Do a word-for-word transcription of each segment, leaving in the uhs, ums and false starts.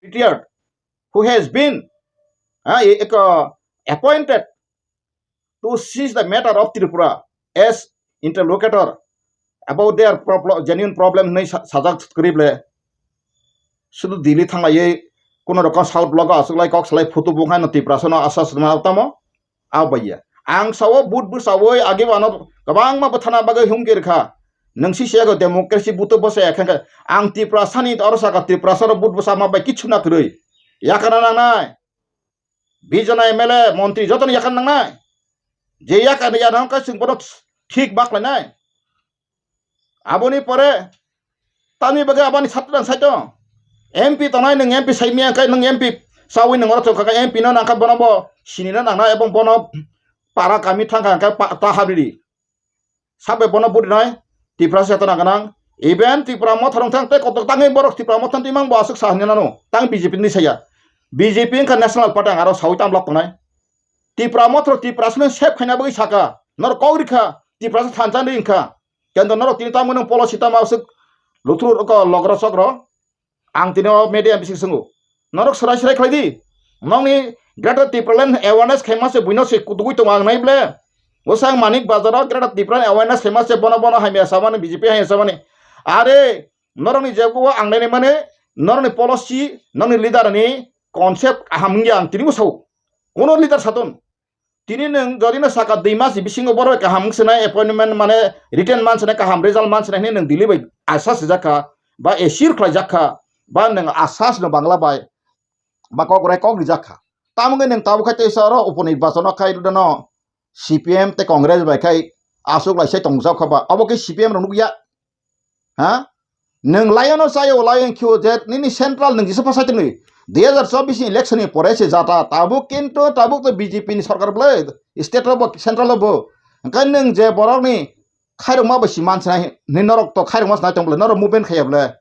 retired, who has been, uh, e-, eko-, appointed to seize the matter of Tripura as interlocutor about their problem, genuine problem hinwi sa-, sajak kwrwi ble. Sudu Delhi thanglaiwi kuno rokom South block o achuklai kok salai photo bung haino Tiprasa no asa swnama tamo. Abaiya. Ang sao vote bwsawi agi bo ano kwbangma bwthana bagwi humkir kha. Nwng si siyago democracy buto bwsaya khe ang Tiprasa ni oro saka Tiprasa rok vote bwsa ma bai kichu na kwrwi. Yakana nangnai. Bijana M L A, montri jotono yakana nangnai. Je yakana ya nang kai chwng bono thik baklainai. Aboni pore tamni bagwi aboni satran saito. M P tongnai nwng M P saimya kai nwng M P sawi nwng oro thok kha M P no nangkha bono bo sinina nangna ebong bono para kami thangkha khe pa-, ta habri. Sabe bono budi nai Tiprasa jatona ganang. Even Tipra motha rong thang tei kotok tangwi borok Tipra motha twi mang bo aswk sa hinna no tang B J P ni saya. B J P wngkha national party ang aro sawi tamlak tongnai. Tipra motha Tiprasa no save khaina bagwi saka. Nor kok rikha Tiprasa thansa ni wngkha. Kendo norok tini tamo nung policy tamo aswk luthru ko logra sokro. Ang tini o media bising swngo. Norok swrai swrai khlai di. Nokni Greater Tipraland awareness khaima se buino se kutugui tongo ang nai ble. Bwsang Manik Bazar o Greater Tipraland awareness khaima se bono bono hamya samani B J P hamya samani. Are norokni je bo ang nai mane norokni policy nokni leader ni concept kaham wngya ang tini bo sao. Kono leader saton. Tini nwng jodi no saka dui mas ni bisingo borok kaham wngsinai appointment mane written mansinai kaham result mansinai hinwi nwng Delhi bai asa sijak kha ba assure khlaijak kha ba nwng asas no Bangla bai ba kok rai kok rijak kha. Tamo wngwi nwng tabuk khai teisa oro uponirbachon o khai rwdano C P M tei Congress bai khai aswk lai sai tongjak kha ba obo khe C P M rok nukya. Ha? Nwng lion o chaio, lion khio je nini central nwng jesa phasai tongwi. Dui hazar chobbish ni election ni pore se jata tabuk kintu tabuk to B J P ni sorkar bwlai state o bo central o bo. Hwnkhe nwng je borok ni khairokma bai si mansinai hinwi norok to khairokma sinai tong bwlai norok movement khaiya bwlai.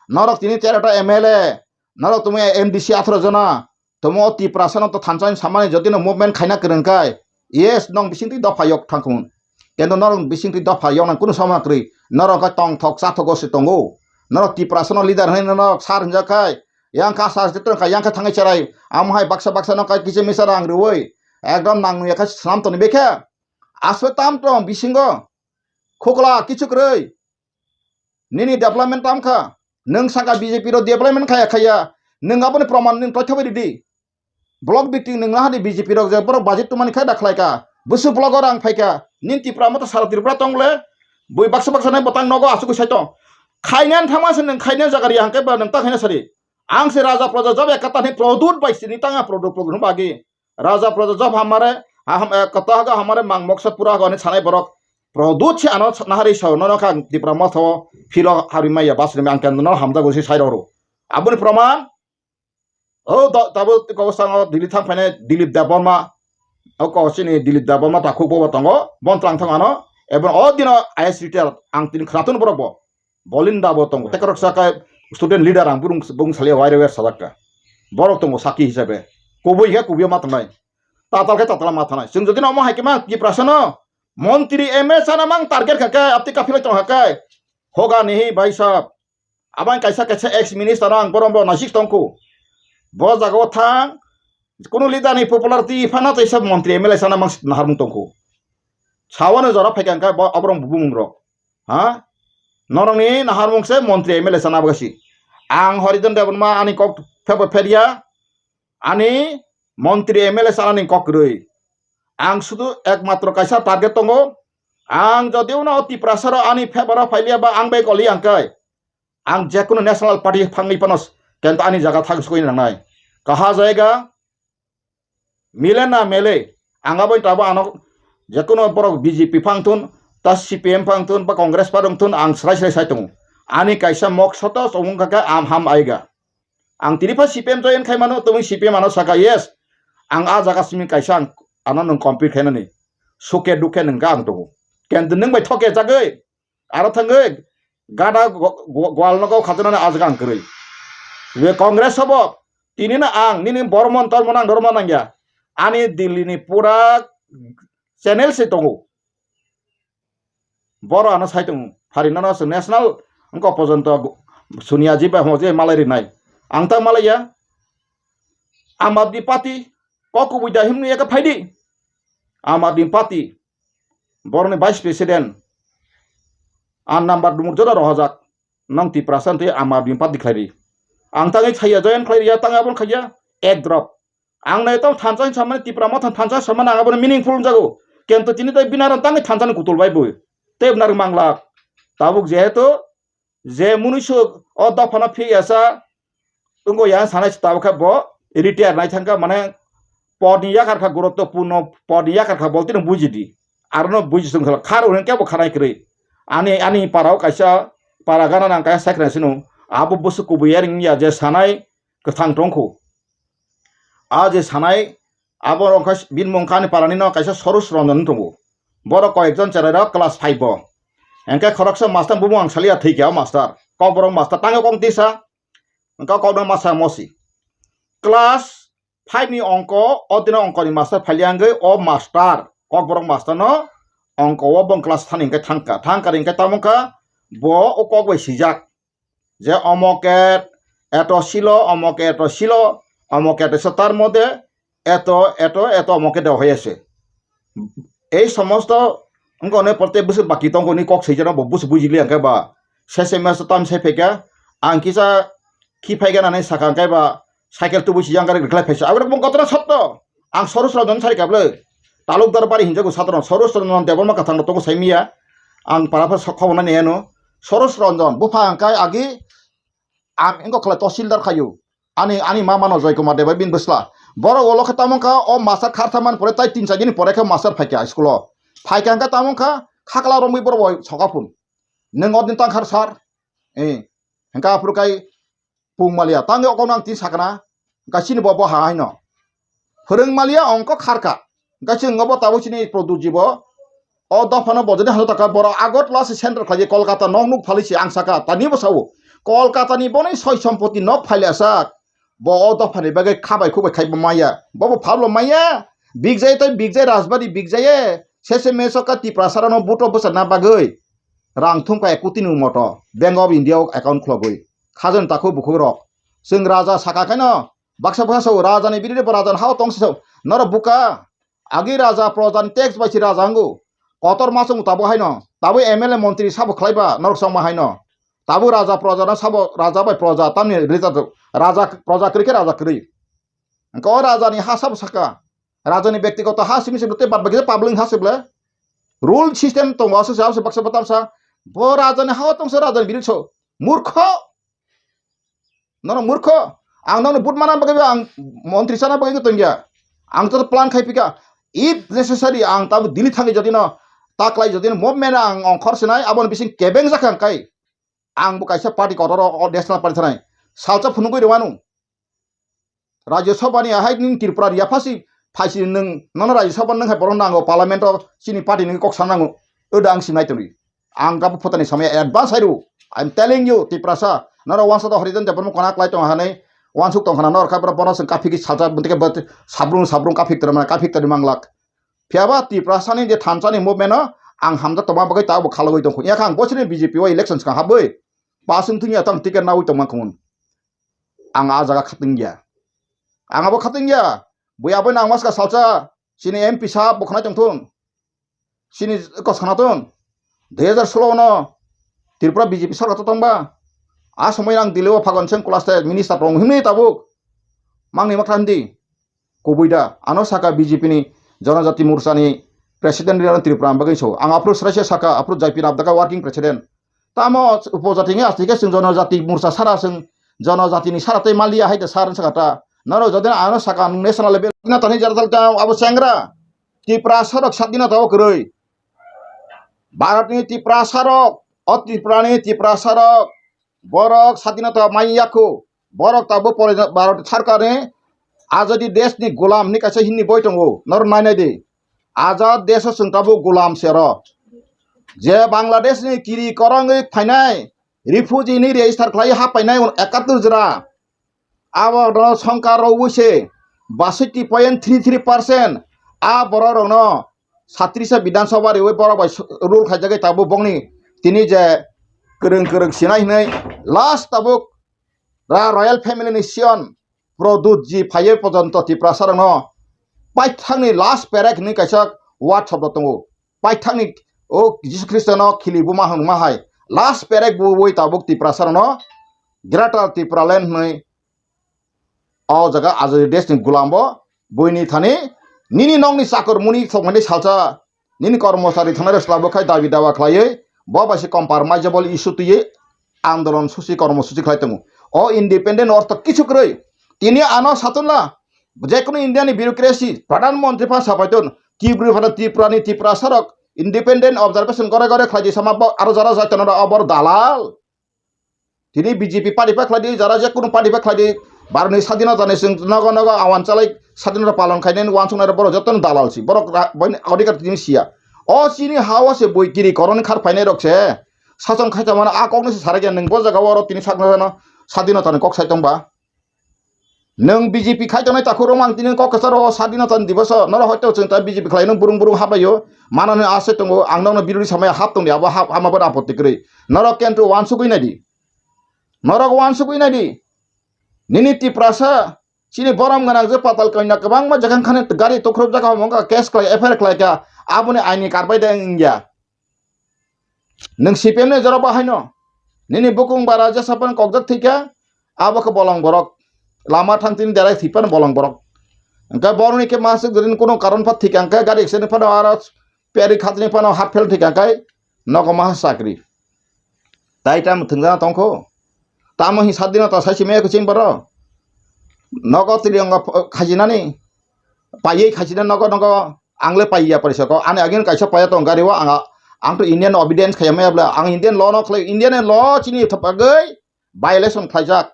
Norok tini tero ta M L A, norok tongmani M D C atharo jona, Tomo o Tiprasa no to thansa ni samani jodi no movement khaina kwrwng kai, yes, nong bising twi dopha yok thang thung. Kendo norok bising twi dopha yok nang kunu sama kwrwi. Norok khe tong thok cha thogo se tongo. Norok Tiprasa no leader hinwi norok sar hinjak khai. Yang kha sar se tong kha, yang kha thangwi cherai. Amo hai baksa baksa no kai kisa misa rang rwui. Ekdom nang ya kha slam toni bekhe. Aswk tam tong bisingo. Khokla kichu kwrwi. Nini development tam kha. Nwng saka B J P rok development khaya khaya. Nwng aboni proman nwng tothobai ridi. Block meeting nwng nahadi B J P rok je borok budget tongmani khe da khlai kha. Bwswk block o rang phai kha. Nini Tipra motha sara Tripura tong le. Bui baksa baksa nai bwtang nogo asugwi sai tong. Khaina thangma se nwng khaina jaga ri hangke ba nwng ta khaina sari. Ang se raja praja jab ekata ni produt bai sini tanga produt produt bagwi. Raja praja jab hamare, ha-, ham-, eh, kota haga hamare mang moksa pura hago ani sanai borok. Produt se ano nahari sao, nono kha Tipra motha o philo harwi maya bas rwmi ang kendo no hamjago se sai roro. Aboni proman, o do-, tabo ko sango Delhi thang phainai Dilip Debbarma, o ko sini Dilip Debbarma takhuk bo tongo, bon tlang thang ano, ebon o dino I S retired ang tini khnaton borok bo. Bolinda bo tongo. Tekorok saka student leader ang burung bung sali wire wire sajak ka. Borok tongo saki hisabe. Kubui khe kubui ma tongnai. Tatal khe tatal ma tongnai. Chwng jodi no omo hai khe ma Tiprasa no montri M A sana mang target kha khe apti kaphilai tong kha khe. Hoga nihi bhai sahab. Abang kaisa kaisa ex minister no ang borom bo nasik tongkhu. Bo jaga o thang. Kunu leader ni popularity phano teisa montri M L A sana mang naharmung tongkhu. Sawano jora phaikha khe bo aborong bumung rok. Ha? Norokni naharmung se montri M L A sana bagasi. Ang Horidon Debbarma ani kok phebo pheria, ani montri M L A sana ni kok kwrwi. Ang sudu ekmatro kaisa target tongo. Ang jodi uno Tiprasa ro ani favor o phailiya ba ang bai goli ang kai. Ang jekunu national party phangwi panos kento ani jaga thang sukui nangnai. Kaha jayega Mile na mele, ang abo tabo ano jekunu borok B J P phang thun, ta C P M phang thun, ba Congress phang thun, ang srai srai sai tongo. Ani kaisa mok soto chongmung kha khe am ham aiga. Ang tini pha C P M join khai mano, tongwi C P M ano saka, "Yes, ang a jaga simi kaisa ang ano nwng compete khainani. Suke dukhe nwng ga ang tongo. Kento nwng bai thoke jagwi." Aro thangwi gada go-, go-, gwal nogo khajana ni ajak ang kwrwi. Be Congress hobo tini no ang nini bormon tormon ang dorma nangya. Ani Delhi ni pura channel se tongo. Boro ano sai tongo. Hari no no se national wngkok porjonto Sonia ji bai hoje malai rinai. Ang ta malaiya. Aam Aadmi Party, kok kubui da himni eka phaidi. Aam Aadmi Party, boroni Vice President, a number dumur joda rohajak, nong Tiprasa tei Aam Aadmi Party khlaidi. Ang tangwi khaiya, join khlaiya, tang abon khaiya, ek drop. Ang nai tong thansa samani Tipra Motha thansa samani ang abono meaningful jago. Kento tini tai binaran tangwi thansa ni kutul bai bui. Tei bwnar manglak. Tabuk jehetu je munuisu o dophano phiyasa wngwi yang sanai se tabuk khe bo retire nai thangkha, mane podni yakar kha, gurutopurno podni yakar kha, boltino bujidi. Arono buji sung khala khar hwnwi kebo khanai kwrwi. Ani, ani parao kaisa para gana nang kaisa secretary sino. Abo busu kubui yaring ya je sanai kwthang tongkhu. A je sanai, abo wngkha bini mung kha ani parani no kaisa Soros Ranjan tongo. Borok koyekjon cherai rok class five bo. Hengke khoroksa master bumung ang salia thwi kha o master. Kokborok master tango kong tisa. Hengke kokno masa mosi. Class five ni ongko, o dino ongkoni master phalia wngwi o master, kokborok master no ongko o bong class thani hingke thangka. Thangka hingke tamo kha bo o kok bai sijak. Je omoke eto silo, omoke eto silo, omoke eto silo, tar moddhe eto, eto, eto omoke dewa hoyese. Ei somosto wngkha hwnwi protek bwswk baki tongkha hwnwi kok swijano bo bwswk bujili hwnkhe ba sese meso tam sai phaikha, ang kisa khi phaikha nani sakha hwnkhe ba cycle tubui sijak gari rwkhlai phaisa. Aboni bung kotorma sotto. Ang Soros Ranjan sari kha bwle. Talukdar bari hinjago sadharano. Soros Ranjan Debbarma kwthang rok tongo sai miya. Ang para phar sok khobor nani eno. Soros Ranjan bupha hwnkhe agi ang wngkha khlai tahsildar khaio. Ani, ani mama no Joy Kumar Debbarma bini bwsla. Borok ulo khe tamo wngkha o master khartha man pore tai tin char din pore khe master phaikha school o. Phaikha hwnkhe tamo wngkha khakla romwi borok bai soka phun. Nwng o din tangkhar sir. Eh. Hwnkhe aphuru kai pung maliya. Tangwi okong nang tin sakana. Hwnkhe chini bo bo ha haino. Phwrwng maliya ongko kharka. Hwnkhe chwng obo tabuk chini Pradyut ji bo. O dophano bo jodi hano taka borok Agartala se center khlai Kolkata nok nuk phali se ang saka. Tani bo sao. Kolkata ni boni soi sompoti nok phali asak. Bo o dophani bagwi khabai khubai khai bo maya. Bo bo phablo maya. Bikjai tai bikjai rajbari bikjai. Sese mesoka Tiprasa rano buto bwsa na bagwi. Rang thumkha ek koti ni moto. Bank of India o account khulogwi. Khajani takhuk bukhuk rok. Chwng raja saka khaino baksa baksa sao, raja ni biri bo raja ni hao tong se sao. Norok buka. Agi raja proja ni tax bai si raja wngo. Kotor ma chwng tabuk haino. Tabuk M L A montri sabo khlai ba norok chongma haino. Tabuk raja proja no sabo raja bai proja tamni rita raja proja kwrwi khe raja kwrwi. Hwnkhe o raja ni ha sabo saka. Raja ni bektigoto ha simi simi tei bad baki public ha se ble. Rule system tongo aswk se baksa baksa tamsa. Bo raja ni hao tongsa raja ni biri so. Murkho. Nono murkho, ang nono vote mana bagwi ang montri sana bagwi tongya. Ang to plan khai phika. If necessary ang tabo Delhi thangwi jodi no taklai jodi no movement ang ongkhor sinai aboni bising kebeng jakha ang kai. Ang bo kaisa party kotor o national party thanai. Salsa phunugwi rwanu. Rajya Sabha ni ahai ning Tripura riya phasi phaisi nwng nono Rajya Sabha nwng hai borok nango parliament o chini party ni kok sa nango. Oda ang sinai tongwi. Ang kabo phutani samaya advance hai rw. I am telling you, Tiprasa, norok wansa to Harijan Debbarma kona klai tong hanai, wansuk tong khana norok kha borok bono chwng kaphik salsa bwntike sabrung sabrung kaphik tongmani kaphik tongmani manglak. Phiyaba Tiprasa ni je thansa ni movement no ang hamjak tongma bagwi ta bo khalogwi tong khu. Yakha ang bochini B J P o election swkang habwi pasung thungya tang ticket nawi tongma khun. Ang a jaga khatingya. Ang abo khatingya. Bui abo nang maska salsa chini M P sahab bo khwnai tongthun. Chini kos khana ton. Dui hajar solo no Tripura B J P sarkar to tongba. A somoi ang Delhi o Phagon Singh Kulaste minister tong himni tabuk. Mangni makhan di. Kubui da. Ano saka B J P ni Janajati Morcha ni president ni Tripura bagwi so. Ang aphuru sraisa saka aphuru J P Nabdaka working president. Tamo upojati ni asli ke chwng Janajati Morcha sara chwng Janajati ni sara tei maliya hai da sar saka ta. Naro jodi ano saka national level na tani jara tal ta abo sengra. Tiprasa rok sadinata o kwrwi. Bharatni Tiprasa rok, o Tripurani Tiprasa rok, borok sadinata mai yakho. Borok tabuk pore Bharat sarkarni Azadi Deshni Gulam hinwi kaisa Hindi boi tongo. Norok nainai di. Azad Desho chwng tabuk Gulam se oro. Je Bangladeshni kiri korongwi phainai refugee hinwi register khlaiwi hap painai ekattor jora. Abo rok songkar rwui se basaiti point three three percent a borok rokno satrisa Bidhan Sabha riui borok bai rule khaijagwi tabuk bongni tini je kwrwng kwrwng sinai hinui last tabuk ra royal family ni sion Produt ji phaiwi pojonto Tiprasa rokno paithakni last perek hinwi kaisa word shobdo tongo. Paithakni o Jisu Khristo no khili buma hwnma hai last perek buwi tabuk Tiprasa rokno Greater Tipraland hinwi o jaga Ajoy Desni gulambo buini thani nini nokni chakur muni thokmani salsa nini kormochari thangnai rok slabo khai dabi dawa khlaiwi bo bai se compromisable issue twiwi andolon susi kormosusi khlai tongo. O independent ortho kichu kwrwi tini ano satunla jekunu India ni bureaucracy pradhan mantri phan sapaitun kibri phano Tripura ni Tiprasa rok independent observation gore gore khlai di sama bo aro jara jai tono abor dalal. Tini B J P party pa khlai di, jara je kunu party pa khlai di, Bharatni sadinota ni chwng nogo nogo awan chalai sadinota palon khainani wansuknai rok borok jotono dalal si. Borok ra-, boini adhikar tini siya. O chini ha o se boi kiri koroni khar phainai rok se. Sachong khai tongmani a kok ni se sarai khe nwng bo jaga o oro tini sakno jano sadinota ni kok sai tong ba. Nwng B J P khai tongnai takhuk rok mang tini kok kwcharo o sadinota ni diboso norok hoito chwng ta B J P khlai no burung burung habai o manani ase tongo ang nokno birodi samaya hap tongdi abo hap hama bo apotti kwrwi norok kentro wansugwi nai di. Norok wansugwi nai di. Nini Tiprasa chini borom gwnang je patal kanya kwbangma jakhang khani gari tukruk jaka omo wngkha case khlai F I R khlai kha aboni aini karbai de wngya. Nwng C P M ni jorok bo haino nini bukung bara jesa phano kokjak thwikha abo khe bolong borok lama thang tini derai thwi phano bolong borok hwnkhe borokni khe masuk jodi kunu karon pha thwikha hwnkhe gari accident phano aro peri khatini phano hap phel thwikha hwnkhe nogo maha chakri. Tai tamo thwngjana tongkho? Tamo hi sat dino ta sai simi ekho chini boro? Nogo tili ongo pho-, khajinani. Paiye khajina nogo nogo. Ang le paiya parisoko. Ani agin kaisa paiya tong gari o anga. Ang to Indian obedience khaya maya bla. Ang Indian law no khlai. Indian law chini thapagwi violation khlaijak.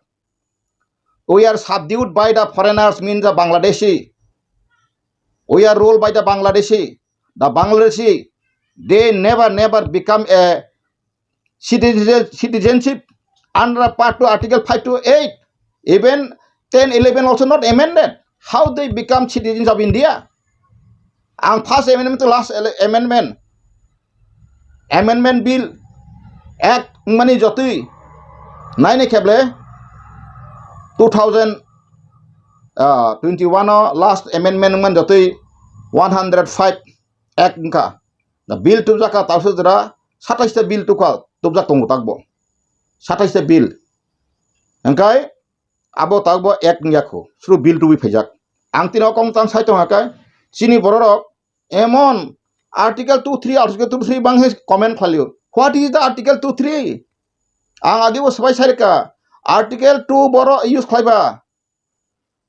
We are subdued by the foreigners, means the Bangladeshi. We are ruled by the Bangladeshi. The Bangladeshi, they never, never become a citizen, citizenship under part two, Article five to eight. Even ten eleven also not amended. How they become citizens of India? Ang first amendment to last ele-, amendment. Amendment bill act wngmani jotwi naini kheble two thousand twenty-one o last amendment wngmani jotwi one hundred five act wngkha. Da bill tubjak kha tausa jora satais ta bill tubkha, tubjak tongo takbo satais ta bill. Hwnkhe abo takbo act wngya kho, suru bill tubui phaijak. Ang tini o kong tang sai tongkha khe chini bororok emon Article two three, Article two three bang he comment khlaio. What is the Article two three? Ang agi bo swbai sai rwkha. Article two boro use khlaiba.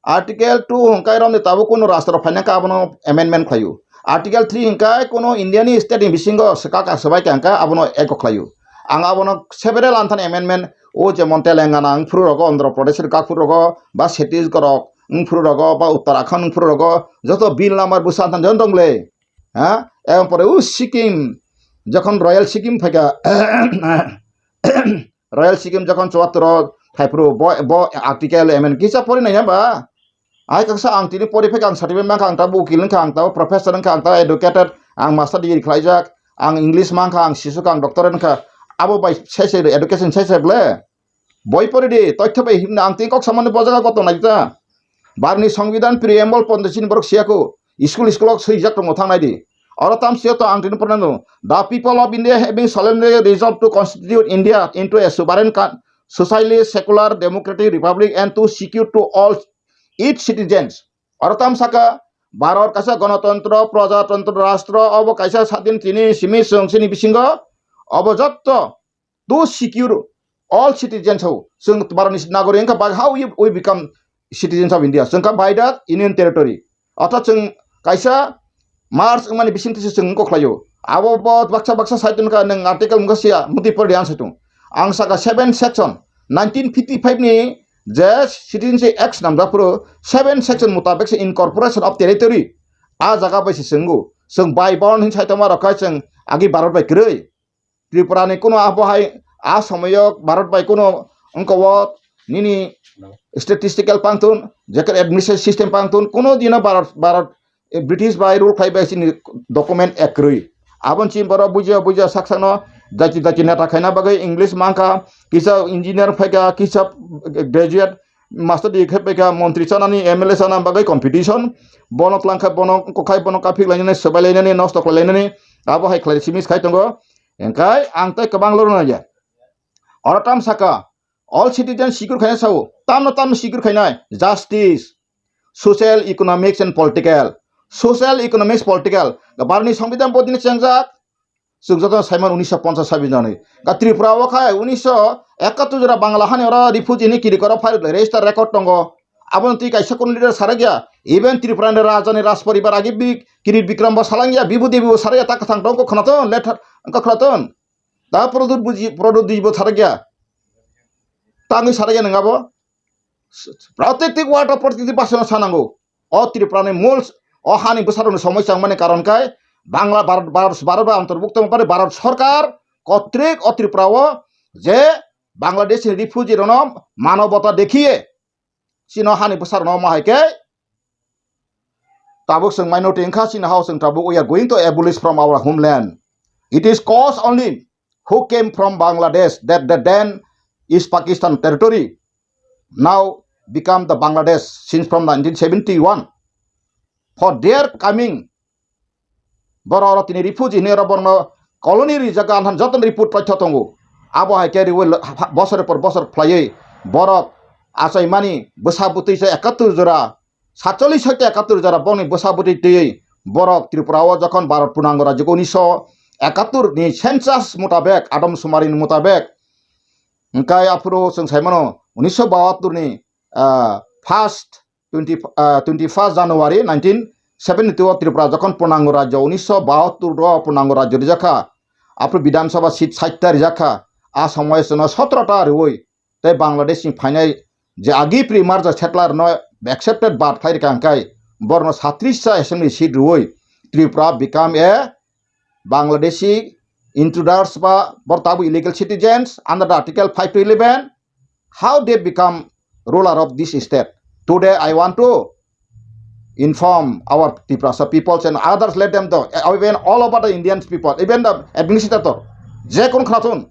Article two hwnkhe romni tabuk kuno rastro phainai khe abono amendment khlaio. Article three hwnkhe kuno India ni state ni bisingo swkak swbai kha hwnkhe abono eko khlaio. Ang abono several anthani amendment o jemon Telangana wngphuru rogo, Andhra Pradesh ni kaphuru rogo, ba Chhattisgarh rok wngphuru rogo, ba Uttarakhand wngphuru rogo, joto bill number bwsa anthani joto dong le. Ha? Ebong pore o Sikkim, jokhon Royal Sikkim phaikha, Royal Sikkim jokhon chuattoro phaiphuru bo, bo article amendment kisa pori nai ba? Ai kaksa ang tini pori phaikha, ang certificate mankha, ang tabo ukil wngkha, ang tabo professor wngkha, ang tabo educated, ang master degree khlaijak, ang English mankha, ang sisuk, ang doctor wngkha, abo bai sai sai education sai sai ble. Boi pori di, toitho bai himna ang tini kok samani bo jaga goto naikha. Barni Songbidan preamble pondo chini borok siyako. School school ok swijak tongo thangnai di. Oro tam siya to ang tini pornano. The people of India having solemnly resolved to constitute India into a sovereign coun-, socially secular democratic republic and to secure to all its citizens. Oro tam saka Bharat kaisa ganatantro, prajatantro rastro, obo kaisa sadin tini simi song sini bisingo obo jotto to secure all citizens ho. Chwng Bharatni nagorik wngkha, but how we, we become citizens of India? Chwng kha by the Union Territory. Orthat chwng kaisa march wngmani bisingtwi se chwng wngkok khlaio. Abo bo baksa baksa sai tongkha, nwng article wngkha siya, muti pori di ang sai tong. Ang saka seven section, nineteen fifty-five ni je Citizenship Act swnamjak phuru seven section mutabek se incorporation of territory. A jaga bai se chwngo. Chwng bai born hin sai tongma rok kha chwng agi Bharat bai kwrwi. Tripura ni kuno abo hai a somoyo Bharat bai kuno wngkha o nini statistical pangtun, jekhe administrative system pangtun, kuno dino Bharat, Bharat, eh, British bai rule khai bai chini document ekrwi. Abon chini borok bujiya bujiya sak sakno daki daki neta khaina bagwi English mankha, kisa engineer phaikha, kisa graduate master degree khai paikha, montri chanani, M L A chana bagwi competition, bono twlang kha, bono kokhai, bono kaphik lainani, swbai lainani, nosto khlai lainani, abo hai khlai simis khai tongo. Hingkhai ang tei kwbang lorna ya. Oro tam saka, all citizen secure khaina sao, tamno tamno secure khainai, justice, social, economics and political, social, economics, political, barni songbidan bodini chengjak, chwng joto saimano unisho ponchas sabi jani. Ka Tripura o khai unisho ekattor jora Bangla hani oro refugee ni kiri koro file register record tongo. Aboni twi kaisa kun leader sarakya. Even Tripura ni raja ni raj poribar agi bi Kirit Bikram bo salangya, bibudi bo sarakya ta kwthang tong ko khnaton, let ko khnaton. Ta Produt buji, Produt di bo sarakya. Tangwi sarakya nangabo. Protective word of protective bhasha no sanango. O Tripura ni mol, o hani bwsarok ni somoi changmani karon kai Bangla, Bharat, Bharat, Bharat ba antorbukto wngmani Bharat Sarkar kotrik o Tripura o je Bangladesh ni refugee rok no manobota dekhiye chini hani bwsarok no omo hai khe tabuk chwng minority wngkha chini hao chwng tabuk we are going to abolish from our homeland. It is cause only who came from Bangladesh that the then is Pakistan territory. Now become the Bangladesh since from nineteen seventy-one. For their coming, borok oro tini refugee hinwi oro borokno colony rijak, ang jotono report paitha tongo. Abo hai khe riwi bosor por bosor khlaiwi borok achaimani bwsa bwtwi se ekattor jora, satchollish hoite ekattor jora bongni bwsa bwtwi twiwi borok Tripura o jokhon Bharat Purnango Rajyo unisho ekattor ni census mutabek, adam sumari ni mutabek, hingkhai aphuru chwng saimano unisho bahattor ni, ah, first twenty, ah, twenty-first January nineteen seventy-two o Tripura jokhon Purnango Rajyo unisho bahattor o Purnango Rajyo rijakha, aphuru Bidhan Sabha seat sait ta rijakha, a somoyo chwngno sotoro ta riwi tei Bangladesh ni phainai je agi pre-merger settler no accepted bad khlai rikha hingkhai borno satris ta assembly seat riwi Tripura become a Bangladeshi intruders ba bor tabu illegal citizens under the Article five to eleven. How they become ruler of this state? Today I want to inform our Tiprasa peoples and others, let them know, even all over the Indian people, even the administrator, je kono khnathun,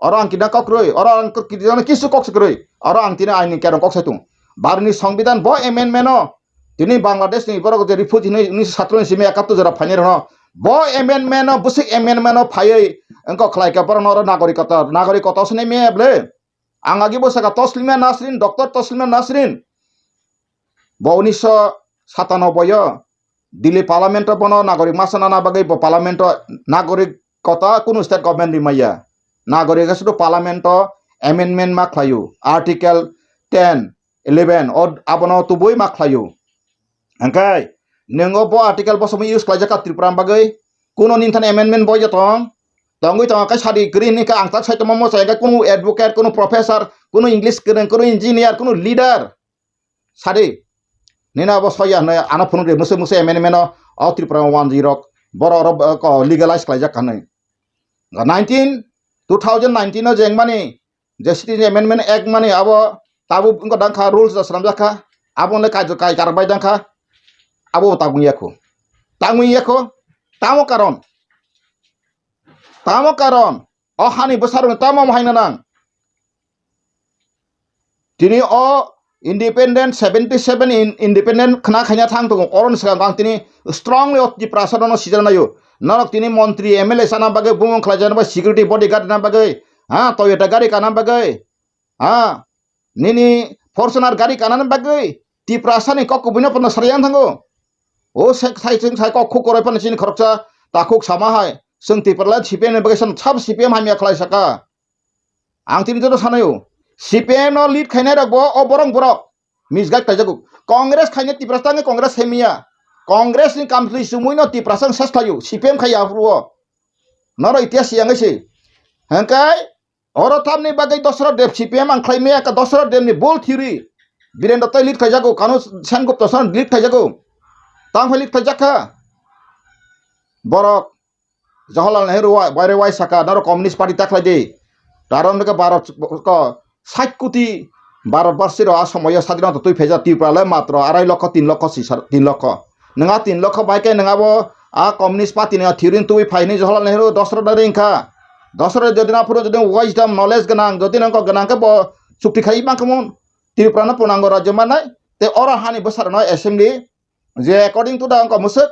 oro ang kida kok rwi, oro ang kida kisu kok se kwrwi, oro ang tini aini kerong kok saitung. Barni songbidan bo amendment o tini Bangladesh ni borok je refugee hinwi unisho satro ni simi ekattor jora phainai rwno, bo amendment o, bwswk amendment o phaiwi wngkok khlai khe borok no oro nagorikota, nagorikota se nai maya ble. Ang agi bo saka Toslima Nasrin, Doctor Toslima Nasrin. Bo unisho satanoboi o Delhi Parliament o bono nagorik ma sanana bagwi bo Parliament o nagorik kota kunu state government ri maya. Nagorik sudu Parliament o amendment ma khlaio. Article ten, eleven o abono tubui ma khlaio. Hingkhai nwng o bo article bo somoi use khlaijak kha Tripura bagwi. Kuno nini thani amendment bo ya tong? Tongwi tongo khe sadi kwrwi hini khe ang tak sai tongma mo chai khe kunu advocate, kunu professor, kunu English kwrwng, kunu engineer, kunu leader. Sadi. Nini abo soya hwnwi ano phunuk di mwswi mwswi amendment o, o Tripura wanjwi rok borok oro, eh, ko legalize khlaijak kha hwnwi. Nineteen, two thousand nineteen o jeng mani je Citizen Amendment Act mani abo tabuk wngkha dang kha, rules da swnamjak kha, abo le kai kai karbai dang kha, abo bo tangwi ya kho, tangwi ya kho, tamo karon, tamo karon, o hani bwsarok ni tamo haino nang. Tini o independent, seventy seven in-, independent khna khaina thang tongo, oroni swkang ang tini strongly o Tiprasa no sijak naio. Norok tini montri, M L A chana bagwi, bumung khlai jana bagwi, security bodyguard na bagwi, ha, Toyota gari kana bagwi, ha, nini Fortuner gari kana bagwi, Tiprasa ni kok kubui no pono sariang thango. O sek sai chwng sai kok khuk koroi phano chini khoroksa takhuk sama hai. Chwng Tiprasa C P M ni bagwi sab C P M hamya khlai saka. Ang tini joto sanaio, C P M no lead khainai rok bo o borok borok misguide kaijago. Congress khaina Tiprasa tangwi Congress khaimiya. Congress ni kamchwlwi chumui no Tiprasa ang ses khlaio, C P M khaiya aphuru o. Noro itihas yang se. Hengkai oro tamni bagwi Dosra Deb C P M ang khlaimiya ka Dosra Deb ni bol theory. Birendra tai lead khaijago, Kanu Sengupta san lead khaijago. Tang phai lead khaijakha. Borok Jawaharlal Nehru wa-, waire wai saka, noro Communist Party ta khlai di. Karon hwnkhe Bharat ko sait koti Bharat barsi rok a somoyo sadinota twi phaijak, Tripura le matro arai lokho, tin lokho si sar, tin lokho. Nwng a tin lokho bai khe nwng abo a Communist Party ni a theory twi phai hwnwi Jawaharlal Nehru dosra da ring kha. Dosra jodi na phuru jodi wisdom, knowledge gwnang, jodi nang kok gwnang khe bo chukti khai mang khamun. Tripura no punango rajyo manai, te oro hani bwsarano assembly, je according to the wngkha mwswk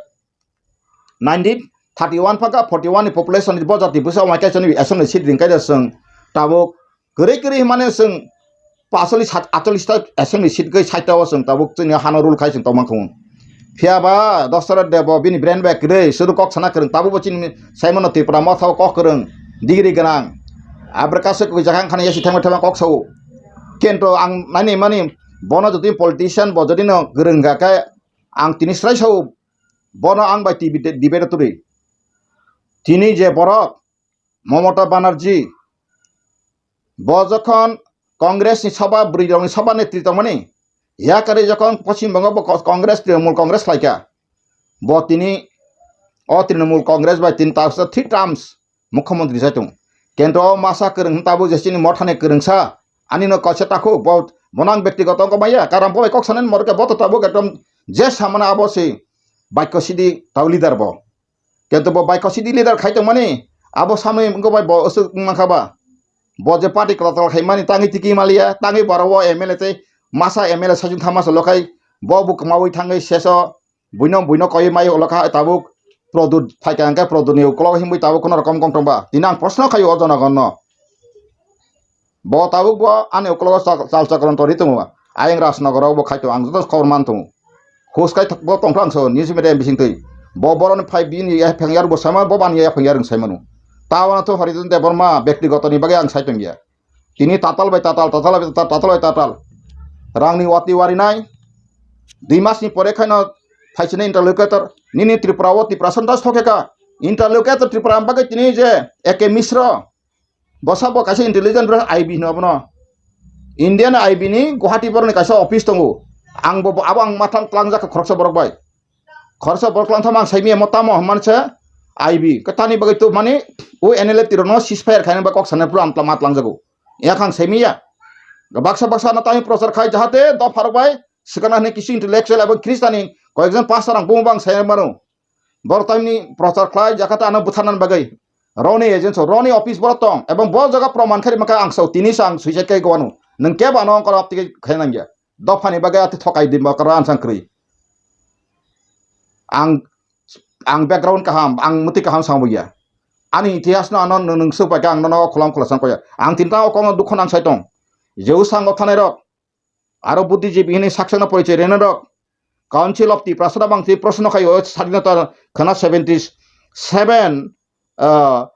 nineteen thirty-one phaka forty-one ni population ni bo jati bwsa wngkha chwng assembly seat ring kaida chwng tabuk kwrwi kwrwi hwnmani chwng pasolis sat atsolis ta assembly seat kai sait ta o chwng tabuk chwngni hano rule khai chwng tongma khungo. Phiya ba Dasarath Deb bo bini brain bai kwrwi, sudu kok sana kwrwng, tabuk bo chini saimano Tripura motha o kok kwrwng, degree gwnang. Abra kaisa kwi jaga wngkhana yasi thangma thangma kok sao. Kento ang nani mani bono jodi politician bo jodi no kwrwng ga khe ang tini srai sao bono ang bai T V de-, debate twi. Tini je borok Mamata Banerjee, bo jokhon Congress ni sabha, bwrwi rok ni sabha netri tongmani, yakarwi jokhon Poschim Bongo bo Ko-, Congress, Trinamool Congress khlaikha, bo tini o Trinamool Congress bai tini ta three terms mukhyamantri sai tongo. Kento o masa kwrwng tabuk je chini mothani kwrwngsa, ani no kaisa takhuk, bo, bono ang bektigoto wngkha maya, karon bo bai kok sanani morokhe bo to tabuk ekdom je samani abo se baikho sidi tau leader bo. Kento bo baikho sidi leader khai tongmani, abo samwi wngkha bai bo aswk wngmankha ba. Bo je party kwtal kwtal khaimani tangwi tiki maliya, tangwi borok o M L A tei masa M L A saichung thamasa lokhai, bo bo kwmawi thangwi seso buino, buino koi mai ulo kha tabuk Produt phaikha hwnkhe Produt ni ukulok himwi tabuk kheno rokom kong tongba. Tini ang proshno khaio o jonogonno. Bo tabuk bo ani ukulok chal, chal chakron tori tongo. Ayang Rajnagar o bo khai tongo. Ang joto khobor man tongo. Hus khai bo tongthang so news media bising twi. Bo boroni phai bini yaphang yar bo saima bo bani yaphang yar wng saimano. Tabana to Harijan Debbarma bektigoto ni bagwi ang sai tongya. Tini tatal bai tatal, tatal bai tatal, tatal bai tatal. Rangni wati warinai. Dui masni pore khaino phaisina interlocutor. Nini Tripura o Tiprasa das thokeka. Interlocutor Tripura bagwi tini je A K Misra. Bosa bo kaisa intelligent bro I B hino abono. Indian I B ni Guwahati borok ni kaisa office tongo. Ang bo, abo ang mathang tlangjak kha khoroksa borok bai. Khoroksa borok tlang thama ang saimaya mo tamo hwnmani se I B. Kwtani bagwi tubumani o N L F T rokno ceasefire khaina ba kok sanai phuru ang tla-, ma tlangjago. Yakha ang saimaya. Baksa baksa no tamo prochar khai jahate dopharok bai swkang hwnwi kisu intellectual abo Christian ni koyekjon pastor ang bumung bang sai mano. Borok tamni prochar khlai jakha ta ano butharnani bagwi. Roni agent so, roni office borok tong, ebong bo jaga proman khe rima khe ang sao, tini sa ang suicide khai gowano. Nwng kebo ano ongkor aptike khai nangya. Dophani bagwi ati thokai di mokra ansang kwrwi. Ang, ang background kaham, ang mwtwi kaham sambo ya. Ani itihas no ano nwng, nwng swk bai khe ang nono khulam khula sang koya. Ang tinta o kokno dukho nang sai tong. Jeu sango thanai rok. Aro buddhijibi hwnwi sakchangno porichoi rwna rok Council of Tiprasa no bangsi proshno khaio, sadinota khana seventy seven, ah,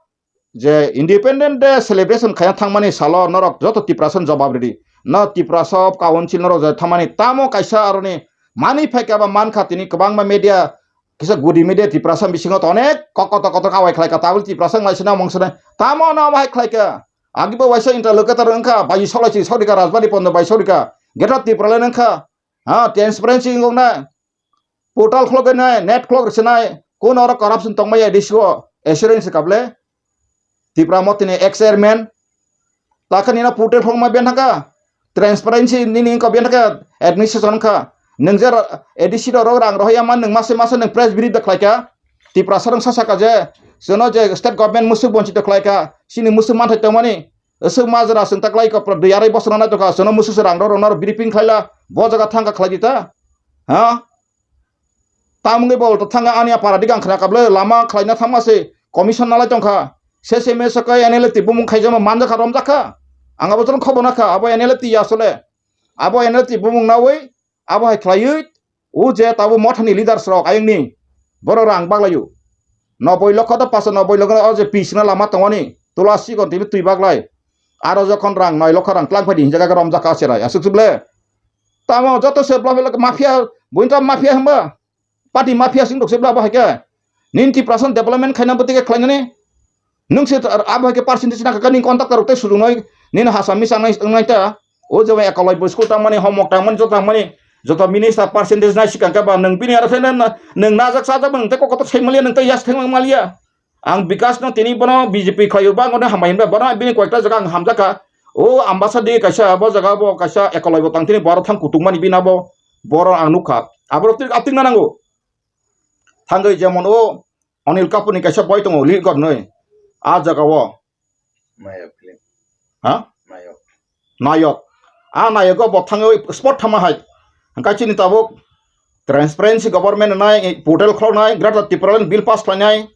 je Independent Day celebration khaina thangmani salo norok joto Tiprasa no jobab ridi. No Tiprasa of Council norok je thangmani tamo kaisa aroni manwi phaikha ba mankha tini kwbangma media kisa gudi media Tiprasa bisingo to onek kok kotor kotor kawai khlai ka tabul Tiprasa wng lai sina mong sina tamo no bahai khlai ka. Agi bo waisa interlocutor wngkha, bai solai si sorika Rajbari Pondo bai sorika. Greater Tipraland wngkha. Ha, transparency wngkha na. Portal khulok nai, net khulok rwswnai. Kun oro corruption tongmaya A D C o assurance kable. Tipra Motini ex chairman. Takha nino portal khulok ma ben thangkha. Transparency nini wngkha ben thangkha administration wngkha. Nwng je A D C rok rang rohorya man nwng mase mase nwng press brief da khlaikha. Tiprasa rok sa saka je, chwngno je state government mwswk bonchito khlaikha, chini mwswk manthai tongmani, aswk majra chwng ta khlai kha, pura dui arai bosor nai tongkha, chwngno mwswk se rang rw rwna rw briefing khlaila, bo jaga thangkha khlai di ta? Ha? Tamungwi bo ulta thangkha ani a para dik ang khna kha bwle, lama khlaina thangma se commission nalai tongkha. Sese mese khe N L F T bumung khaijama manjakha romjakha. Ang abo jono khobor nakha, abo N L F T ya asole. Abo N L F T bumung nawi, abo hai khlaiwi, o je tabuk mothani leaders rok ayangni, borok rang baglaio. Noboi lokho to paso noboi lokho o je pis na lama tongmani, tula sikon tini twi baglai. Aro jokhon rang noi lokho rang twlang phaidi hinjak khe romjak kha cherai, aswk se ble. Tamo joto se bla bla mafia, buini ta mafia hwnba? Party mafia sing dok se bla bo hai khe. Nini Tiprasa development khaina bwtwi khe khlainani. Nwng se abo hai khe percentage nang kha nini contractor rok tei sujung noi nini hasa misa nai wngnai ta. O je ekoloi bo school tangmani, homok tangmani, joto tangmani, joto minister percentage nai swkang khe ba nwng bini aro khe nwng najak sajak nwng tei kok kotor sai maliya, nwng tei yas thengmang maliya. Ang Bikas no tini bono B J P khlaio ba, bono hambai hinba, bono bini koyekta jaga ang hamjak kha. O Ambasa di kaisa, bo jaga bo kaisa ekoloi bo tang tini bo aro thang kutung mani bini abo, boro ang nuk kha. Abo rok tini atwng na nango. Thangwi jemon o Anil Kapoor ni kaisa boi tongo, Lead God hinwi. A jaga o. Mayok film. Ha? Mayok. Nayok. A nayogo bo thangwi spot thama hai. Hwnkhe chini tabuk transparency government nai, portal khuloknai, Greater Tipraland bill pass khlainai.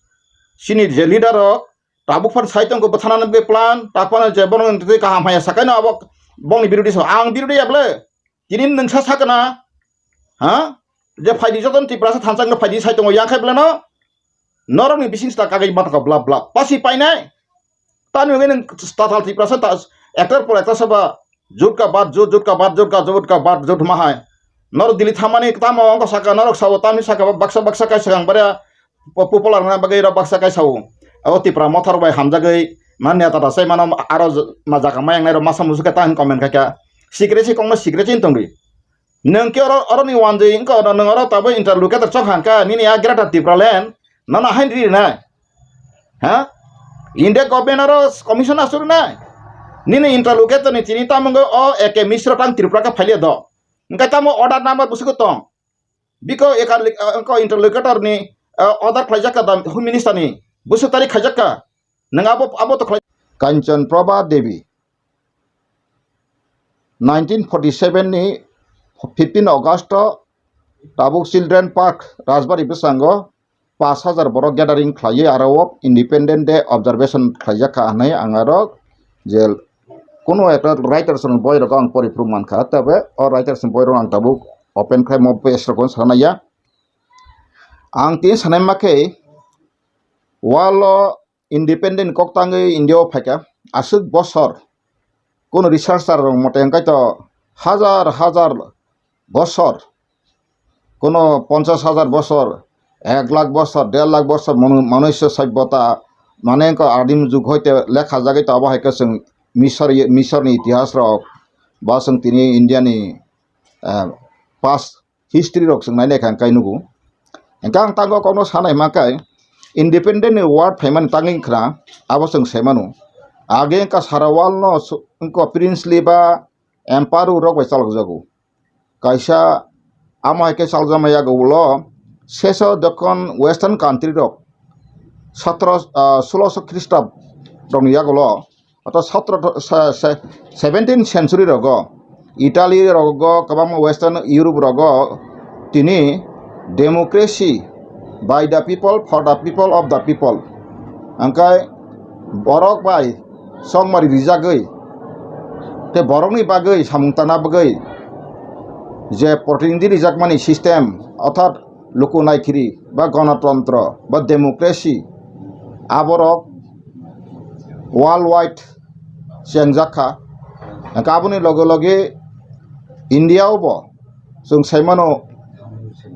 Chini je leader rok tabuk phan sai tongo bwthana nang plan, ta phano je bono twi kaham haya sakai no abo bongni birodi so. Ang birodi ya ble. Tini nwngsa sakana, ha? Je phaidi joton Tiprasa thansa no phaidi sai tongo yang khai ble no. Norokni bising sta kagwi mata kha blap blap. Pasi painai. Tani hwnwi nwng tatal Tiprasa ta actor por actor saba jut ka bad jut, jut ka bad jut, ka jut ka bad jut ma hai. Norok Delhi thamani tamo wngkha saka, norok sao tamni saka baksa baksa kaisa kang bare po-, popular wngna bagwi rok baksa kaisa o. Abo Tipra Motha rok bai hamjagwi manya tata sai mano aro j-, ma jaga ma yangnai rok masa musu khe ta hin comment khaikha. Secrecy kokno secrecy wng tongdi. Nwng khe oro, oroni wanjwi wngkha, oro nwng oro tabuk interlocutor chok hangkha, nini a Greater Tipraland, nono hain ri rinai. Ha? India government oro commission asuk rinai. Nini interlocutor ni tini tamo wngkha o A K Mishra tang Tripura khe phailiya do. Hwnkhe tamo order number busugo tong. Biko eka lik-, ah, wngkha interlocutor ni, ah, order khlaijak kha da Home Minister ni. Busuk tarik khaijak kha. Nwng abo, abo to khlai. Kanchan Prabha Devi. Nineteen forty seven ni fifteen August o tabuk Children Park Rajbari bwskango pash hajar borok gathering khlaiwi aro o Independent Day observation khlaijak kha hwnwi ang aro je kuno ekta writers ni boi rok ang pori phuru mankha, tebe o writers ni boi rok ang tabuk open khai mo page rok sana ya. Ang tini sanai ma khe world o independent kok tangwi India o phaikha, aswk bosor, kuno researcher rok mote hwnkhe to hajar hajar bosor, kuno ponchas hajar bosor, ek lakh bosor, der lakh bosor manu-, manusia soibota, mane wngkha adim jug hoite lekha jagwi to abo hai khe chwng Misor, Misorni itihas rok ba chwng tini Indiani, eh, past history rok chwng nainai kha hwnkhe nugo. Hwnkhe ang tango kokno sanai ma khe independent ni word phaimani tangwi khna abo chwng sai mano. Age wngkha sara world no su-, wngkha princely ba emperor rok bai chalokjago. Kaisa amo hai khe chalokjakma yago ulo seso dokon western country rok sotro, ah, suloso Khristab rokni yagulo Oto sotro, se-, se-, seventeenth century rogo, Italy rogo, kwbangma Western Europe rogo tini democracy by the people, for the people, of the people. Hwnkhe borok bai chongmari rijagwi tei borokni bagwi samung tangna bagwi je protinidhi rijakmani system, orthat luku naikhiri ba gonotontro ba democracy, aborok world wide chengjak kha. Hwnkhe aboni loge loge India o bo chwng sai mano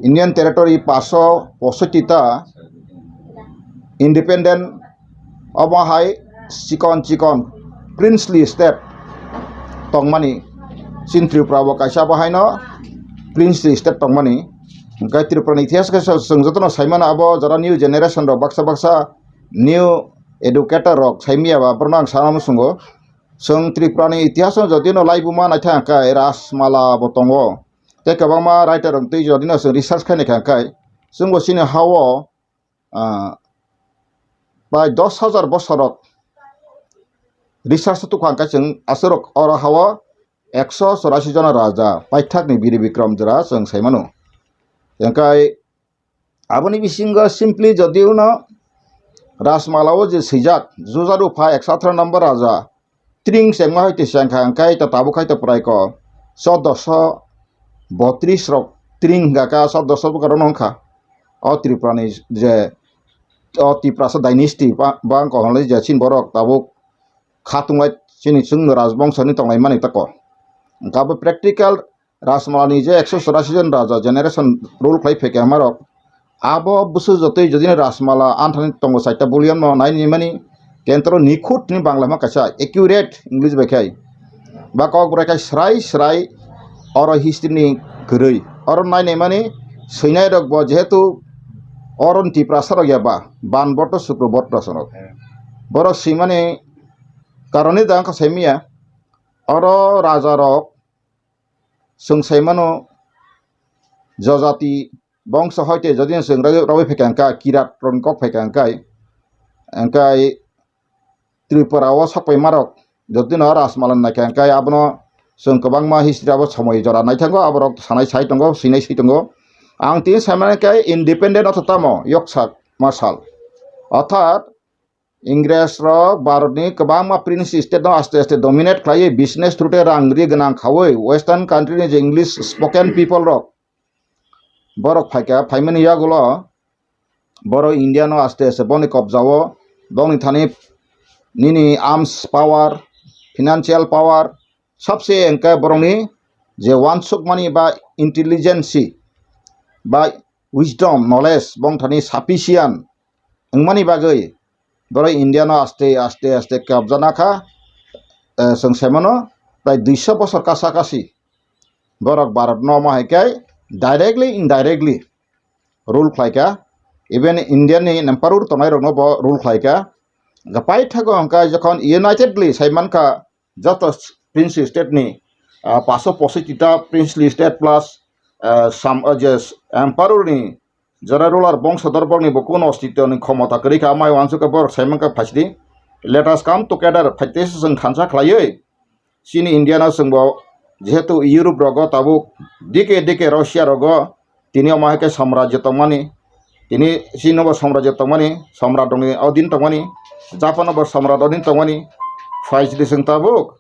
Indian territory paso posotti ta independent, omo hai chikon chikon princely state tongmani, chini Tripura bo kaisa abo haino princely state tongmani. Hwnkhe Tripura ni itihas khe chwng jotono sai mano, abo jora new generation rok baksa baksa new educator rok sai manya ba, borokno ang sana muchungo. Chwng Tripura ni itihas no jodi no laibuma naithang khe Rajmala bo tongo. Tei kwbangma writer rok twi jodi no chwng research khai naikha khe chwngbo chini ha o, ah, prai dos hajar bosor rok research tukha khe chwng aswk rok oro ha o ekso chorasi jona raja paithak ni Biri Bikram jora chwng sai mano. Hwnkhe aboni bisingo simply jodi uno Rajmala o je swijak, Jujadu pha ekso atharo number raja, tring chengma hai twi chengkha, hwnkhe to tabuk hai to prai ko choddoso botris rok tring hwnkha khe, choddoso bwkha rok no wngkha. O Tripura ni je, o Tiprasa dynasty ba, ba wngkha hwnwi je chini borok tabuk kha tunglai chini chwng rajbongso ni tonglai mani tako. Hwnkhe abo practical Rajmala ni je ekso chorasi jon raja generation rule khlai phaikha amarok, abo bwswk jotoi jodi no Rajmala anthani tongo chaita volume no nai ni mani, kentro nikhut ni Bangla ma kaisa accurate English bai khai. Ba kok bwrai khai srai srai oro history ni kwrwi. Oro nai nai mani swinai rok bo jehetu oro ni Tiprasa rok ya ba, Ban Botto, Sukro Botto sonok. Borok swimani karoni da wngkha saimanya. Oro raja rok chwng sai mano, jojati bongso hoite jodi no chwng rw-, rwi phaikha hwnkhe kirat rokni kok phaikha hwnkhe, hwnkhe Tripura o sokpai marok jodi no Rajmala naikha hwnkhe abono Chwng kwbangma history abo somoi jora naithango, aborok sanai sai tongo, swinai swi tongo. Ang tini saimani khe independent otho tamo yoksa masal. Orthat Ingres rok Bharat ni kwbangma prince state no aste aste dominate khlaiwi business through tei rang ri gwnang khaui western country ni je English spoken people rok borok phaikha, phaimani yagulo borok India no aste aste boni kobjao, bongni thani nini arms power, financial power, sabse hwnkhe borokni je wansukmani ba intelligence ba wisdom, knowledge bong thani sufficient wngmani bagwi borok India no aste aste aste kobjana kha. Eh, chwng saimano prai duiso bosor kasa kasi borok Bharat no omo hai khe directly indirectly rule khlai kha. Even India ni emperor tongnai rok no bo rule khlai kha. Gapai thago hwnkhe jokhon unitedly sai mankha joto prince state ni, ah, paso positita princely state plus, ah, sam, ah, je emperor ni jara ruler bongso dorbok ni bo kuno ostitto ni khomota kwrwi kha, amai wansuk khe borok sai mankha phaisidi, "Let us come together," phaitesa chwng thansa khlaiwi chini India no chwngbo jehetu Europe rogo tabuk dike dike Russia rogo tini omo hai khe samrajyo tongmani, tini chini bo samrajyo tongmani, samrat rokni odin tongmani, Japan bo samrat odin tongmani, phaisidi chwng tabuk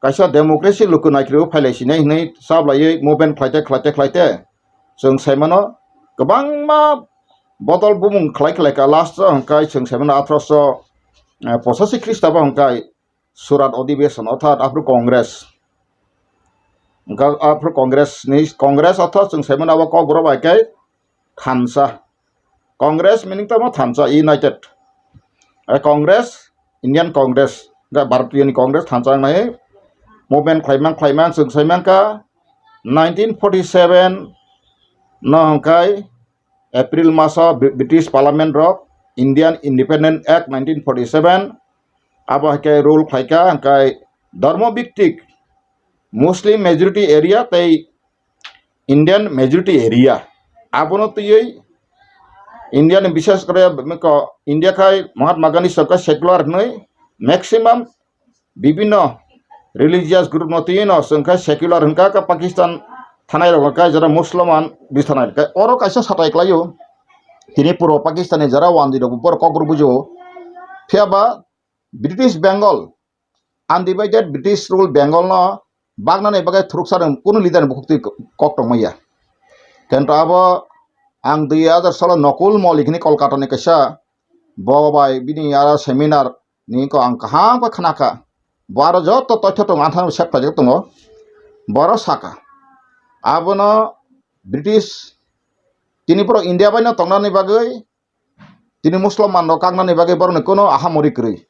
kaisa democracy luku naikhwlwi phailai sinai hinwi chablaiwi movement khlaite khlaite khlaite chwng saimano kwbangma bodol bumung khlai khlai kha. Last o hwnkhe chwng saimano atharoso pochashi Khristabo hwnkhe Surat Adhibeshon orthat aphuru Congress, hwnkhe aphuru Congress ni Congress orthat chwng saimano abo kokborok bai khe thansa. Congress meaning tamo thansa, united. Eh, Congress, Indian Congress, hwnkhe Bharatiyo ni Congress thansa wngnai movement khlaimang khlaimang chwng saimankha nineteen forty seven no hwnkhe April maso Bri-, British Parliament rok Indian Independent Act nineteen forty seven abo hai khe rule khlaikha, hwnkhe dharma bhittik Muslim majority area tei Indian majority area. Abono twiwi India ni bishes kore ko India khai Mahatma Gandhi sokha secular hinwi maximum bibinno religious group no twiwi no chwng khe secular hwnkha khe Pakistan thanai rok khe jara Musliman bis thanai khe oro kaisa satai klaio. Tini puro Pakistan ni jara wandi rok bor kok rw bujo. Phiya ba British Bengal undivided British rule Bengal no bagnani bagwi thuruksa rang kunu leader ni bukhuk twi kok tongmaya. Kento abo ang dui hajar solo Nokul Malik hini Kolkata ni kaisa bo bai bini aro seminar ni ko ang kaham khe khna kha. Bo aro joto toitho tongo, ang thani sep khlaijak tongo. Boro saka abono British tini borok India bai no tongnani bagwi tini Muslim man rok kaknani bagwi borokni kuno ahamori kwrwi.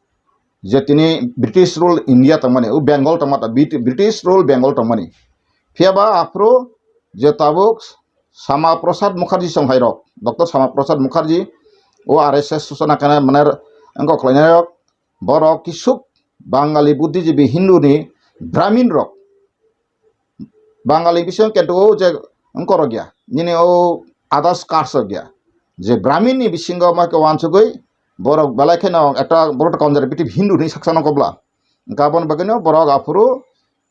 Je tini British rule India tongmani, o Bengal tongma ta, Brit-, British rule Bengal tongmani. Phiya ba aphuru je tabuk Sama Prasad Mukherjee song hai rok, Doctor Sama Prasad Mukherjee, o R S S suchana khainai mane wngkok khlainai rok, borok kisuk Bangali buddhijibi Hindu ni Brahmin rok, Bangali bisingo kento o je wngkorok ya, nini o others caste rok ya. Je Brahmin ni bisingo ma khe wansugwi borok belai kheno ekta borok conservative Hindu hinwi saksa nokobla. Hwnkhe aboni bagwino borok aphuru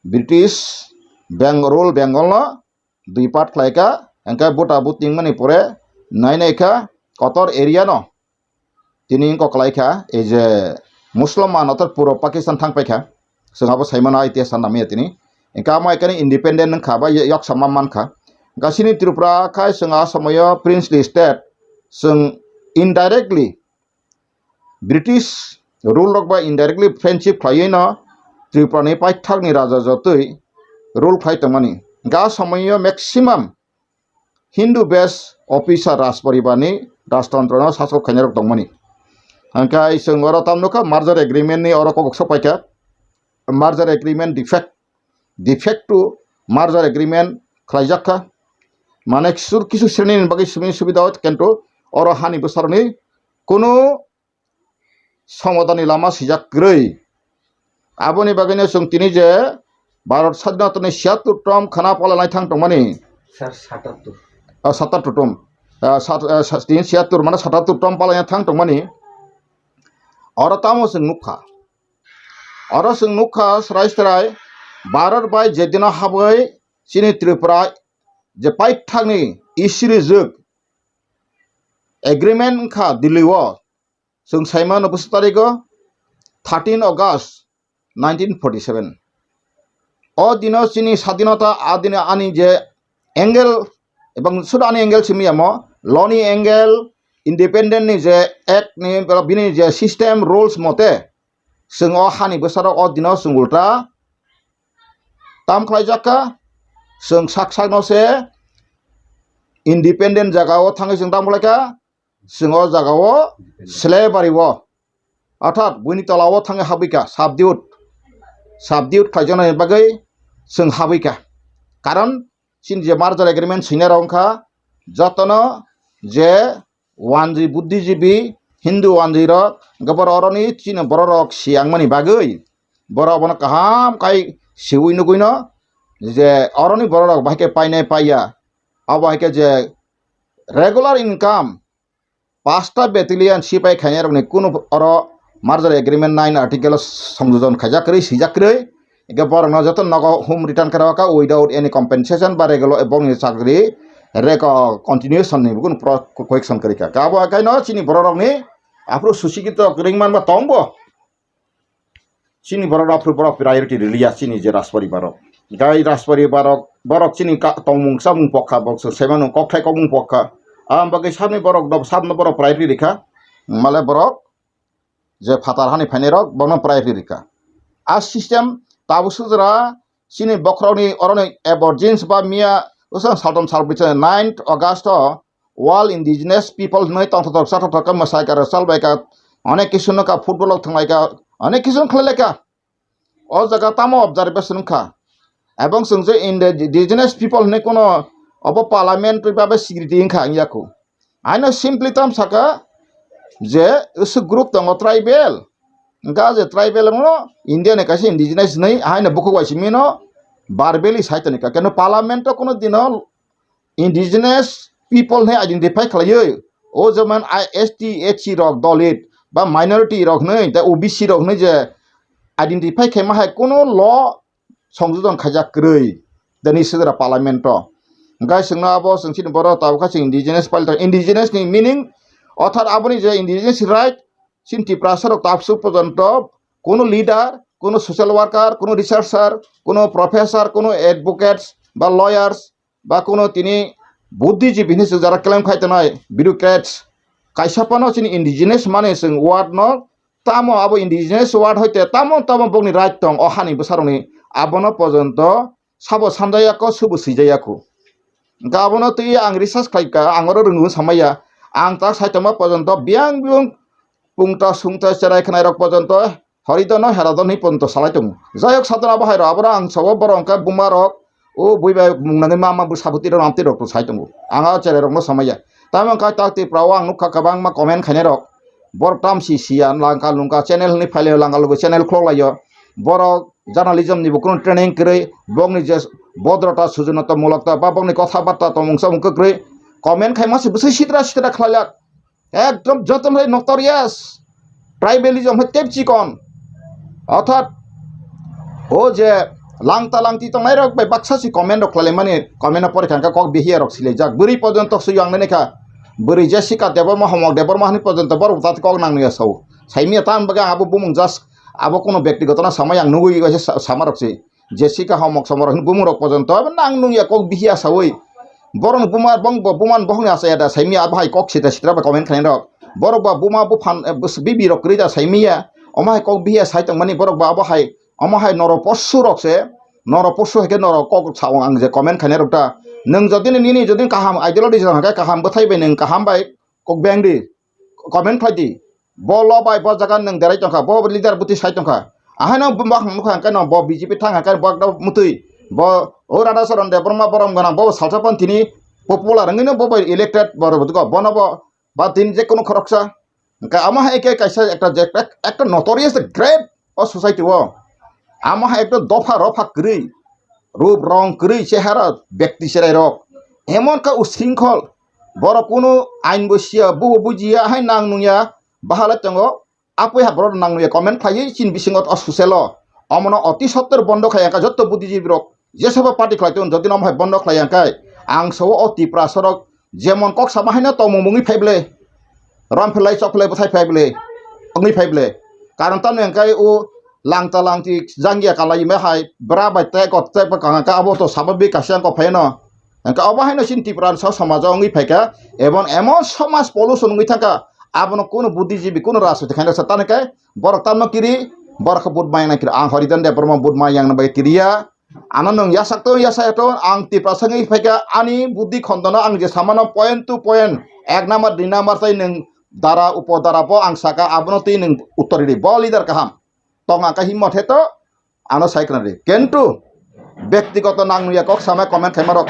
British Beng-, rule Bengal no dui part khlai kha, hwnkhe buta buting mani pore nai nai kha kotor area no tini wngkok khlai kha, ei je Muslim man otor puro Pakistan thang paikha, chwng abo saimano I T S san namiya tini. Hwnkhe amo ekani independent wngkha ba yok sama mankha. Hwnkhe chini Tripura khai chwng a somoyo princely state, chwng indirectly British rule rok bai indirectly friendship khlaiwi no Tripura ni paithak ni raja jotoi rule khlai tongmani. Hwnkhe a somoyo maximum Hindu based officer Rajparibar ni rajtantro no sasok khainai rok tongmani. Hwnkhe chwng oro tam nukha merger agreement ni oro kok sok paikha. Merger agreement defect, de facto merger agreement khlaijak kha. Mane kisur kisu sreni ni bagwi sumi subida o kento oro hani bwsarni kunu somadani lama sijak kwrwi. Aboni bagwino chwng tini je Bharat sadhinatani siyattur tom khana pala naithang tongmani. Sir, satattur. Ah, satattur tom. Ah, sat-, ah, sa-, tini siyattur mane satattur tom pala naithang tongmani. Oro tamo chwng nukha. Oro chwng nukha srai srai. Bharat bai jedino habwi chini Tripura je paithakni isi rijwk agreement wngkha Delhi o, chwng saimano bwswk tarigo thirteen August nineteen forty seven. O dino chini sadinota, a dino ani je angle, ebong suda ani angle simi amo, loni angle, independent ni je act ni, bini je system rules mote, chwng o hani bwsarok o dino chwng ulta tam khlaijak kha, chwng sak sakno se independent jaga o thangwi chwng tam khlai kha, chwng o jaga o slavery o, orthat buini tola o thangwi habwi kha, subdued, subdued khlaijaknai bagwi chwng habwi kha. Karon chini je merger agreement swinai rok wngkha, jotono je wanjwi buddhijibi, Hindu wanjwi rok, hwnkhe borok oroni chini borok rok siyang mani bagwi, borok bono kaham kai siwi nugwino je oroni borok rok bahai khe painai paiya, abo hai khe je regular income pasta battalion sipai khainai rokni kunu oro merger agreement nine article o songjojon khaijak kwrwi, swijak kwrwi, hwnkhe borokno joto nogo home return khe rw kha without any compensation ba regular bongni chakri reko continuation ni kunu pro-, question kwrwi kha. Abo hai khe no chini borok rokni aphuru susikito kwrwng manba tong bo. Chini borok rok aphuru borok priority rwliya chini je Rajparibar rok. Gai Rajparibar rok, borok chini ka-, tongmung chamung pokha, borok se-, semano kokthai kokmung pokha. Ang bagwi sabni borok do, sabno borok priority rikha. Male borok je phatar hani phainai rok, bono priority rikha. A system tabuk sujra chini bokhorokni oroni aborigines ba miya usang saltom salbri ninth August o World Indigenous People hwnwi tongthotok chathotok khe mwsai kha, rwchal bai kha, onek kisu nokha, football rok thwnglai kha, onek kisu khlai lai kha. O jaga tamo observation wngkha. Ebong chwng je indigenous people hwnwi kuno obo parliament ba bai security wngkha wngya kho. Aino simply tam saka je usuk group tongo tribal. Hwnkha je tribal wngno India ni kaisa indigenous hwnwi ahaino bukhuk bai simi no verbally sai toni kha. Keno parliament o kuno dino indigenous people hwnwi identify khlaiwi, o jemon I, S T, S C rok, Dalit ba minority rok hwnwi, tei O B C rok hwnwi je identify khaima hai kuno law songjojon khaijak kwrwi, deni sijra parliament o. Hwnkhe chwngno abo chwng chini borok tabuk kha chwng indigenous palta, indigenous ni meaning, orthat aboni je indigenous right, chini Tiprasa rok tabuk porjonto kuno leader, kuno social worker, kuno researcher, kuno professor, kuno advocates ba lawyers, ba kuno tini buddhijibi hinwi chwng jara claim khai tongnai bureaucrats, kaisa phano chini indigenous mani chwng word no, tamo abo indigenous word hoite tamo tamo bokni right tong o hani bwsarokni, abono porjonto sabo sanjaya kho, subo swijaya kho. Hwnkhe abono twi ang research khlai kha, ang oro rwngo samaya, ang tak sai tongma porjonto biyang biyung pungta sungta cherai khwnai rok porjonto Horidono Herodon hinwi ponto salai tongo. Jai hok, sadona bahai rok, aboro ang sabo borok hwnkhe buma rok, o bui bai mung nangwi ma ma bwsa bwtwi rok amtwi rok to sai tongo. Ang a cherai rokno samaya. Tamo wngkha tak Tripura o ang nukha kwbangma comment khainai rok. Borok tamsi siya langka lungka channel hinwi phailai langka lungka channel khulok laio. Borok journalism ni bo kuno training kwrwi, bokni je bodrota sujunata mulokta ba bokni kotha batta tongmung samung kwkrwi comment khaima se bwsai sitra sitra khlailak. Ekdom joto hai notorious. Tribalism hai tep chikon. Orthat o je langta langti tongnai rok bai baksa si comment rok khlai mani, comment no pore kha kok bihiya rok silai jak. Bwrwi porjonto sui ang nani kha. Bwrwi Jessica Debbarma, Homok Debbarma hani porjonto borok ta kok nang ya sao. Saimia tan baga abo bumung just abo kono bektigoto na samai ang nugui waisa sa-, sama rok si. Jessica Homok Somorok hwnwi bumung rok porjonto abo nang nung ya kok bihiya sawi. Borok ni buma bong bo buma ni bohong ni asai ya da saimia abo hai kok sita sitra bai comment khainai rok. Borok ba buma buphan, eh, bus-, bibi rok kwrwi da saimia. Omo hai kok bihiya sai tongmani borok ba abo hai, omo hai noro posu rok se, noro posu hai khe noro kok sao ang je comment khainai rok ta. Nwng jodi ni nini jodi kaham ideology rok hwnkhe kaham bwthai bai nwng kaham bai kok beng di, comment khlai di. Bo lo bai bo jaga nwng derai tongkha, bo leader bwtwi sai tongkha. Ahaino bo bakhan nukha hwnkhe no bo B J P thang hwnkhe bo ekdom mwtwi. Bo o Radha Charan Debbarma borom gwnang bo salsa pan tini popular wngwi no bo bai elected borok bwtwkho. Bono bo ba tini je kono khoroksa. Hwnkhe amo hai khe kaisa ekta je ek-, ekta notorious great o society o. Amo hai ekta dopha ropha kwrwi, rup rong kwrwi chehara bekti cherai rok. Emon kha usringkhol, borok kunu ain bo siya, bubo bujiya, hai nang nungya, bahalai tongo. Apui ha borok nang nungya comment khlaiwi chini bisingo o social o. Omono oti sottor bondo khai angkha jotto buddhijibi rok, jesebo party khlai tong, jodi no hai bondo khlai angkha, ang sao o Tiprasa rok jemon kok sama haino tongmung mungwi phai ble, rom phelai chok phelai bwthai phai ble, wngwi phai ble. Karon tamni angkha o langta langti jangya kalai ma hai bra bai tei kot tei bwkang angkha abo to sababik kaisa angkha phai no. Hingke obo haino chini Tripura ni sak somajo wngwi phaikha, ebong emon somaj pollution wngwi thangkha, abono kunu buddhijibi, kunu rajniti khainai sa tani khe borok tamno kiri, borok khe vote maya kiri. Ang Haridan Debbarma vote maya yang bai kiriya. Ano nwng yasak to, yasak to, ang Tiprasa wngwi phaikha, ani buddhi khondono ang je samano point to point, ek number, dui number tei nwng dara, upo dara bo ang saka, abono twi nwng uttor ridi, bo leader kaham. Tong ang khe himmat he to, ano sai khna di. Kintu, bektigoto nang nuya kok sama comment khaima rok.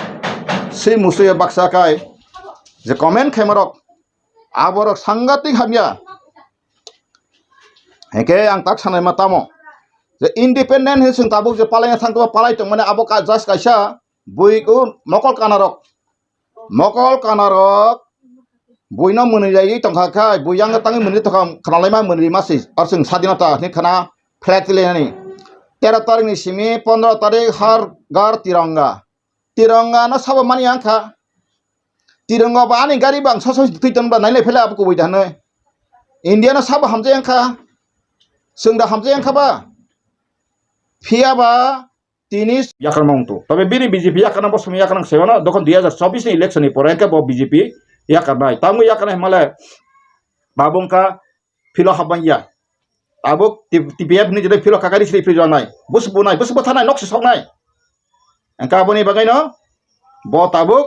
Si musuya baksa kai, je comment khaima rok, aborok sangatik hamya. Heke ang tak sanai ma tamo. Je independent he sing tabuk je palai thang to palai tong mane abo ka just kaisa bui ko mokol kana rok. Mokol kana rok. Buino mwnwi laiwi tongkha kha, bui yang tangwi mwnwi tongkha, khwnalai ma mwnwi ma si. Ar sing sadinata ni khana flag tile nani. Tero tarik ni simi pondro tarik har gar tironga. Tironga no sabo mani ang kha. Tironga ba ani gari bang soso twi ton ba nailai phela abu kubui da hanoi. India no sabo hamjai ang kha. Sung da hamjai ang kha ba. Phiya ba tini yakarma wngtu. Tobe bini B J P yakarna bo sumi yakarna sewano dokon dui hajar chobbish ni election ni pore ke bo B J P yakarnai. Tamo yakarnai himale babung ka philo habang ya. Tabuk T-, T P F ni jede philo kakari sri philo janai. Bus bunai, bus buthanai, nok sisoknai. Engka aboni bagwi no bo tabuk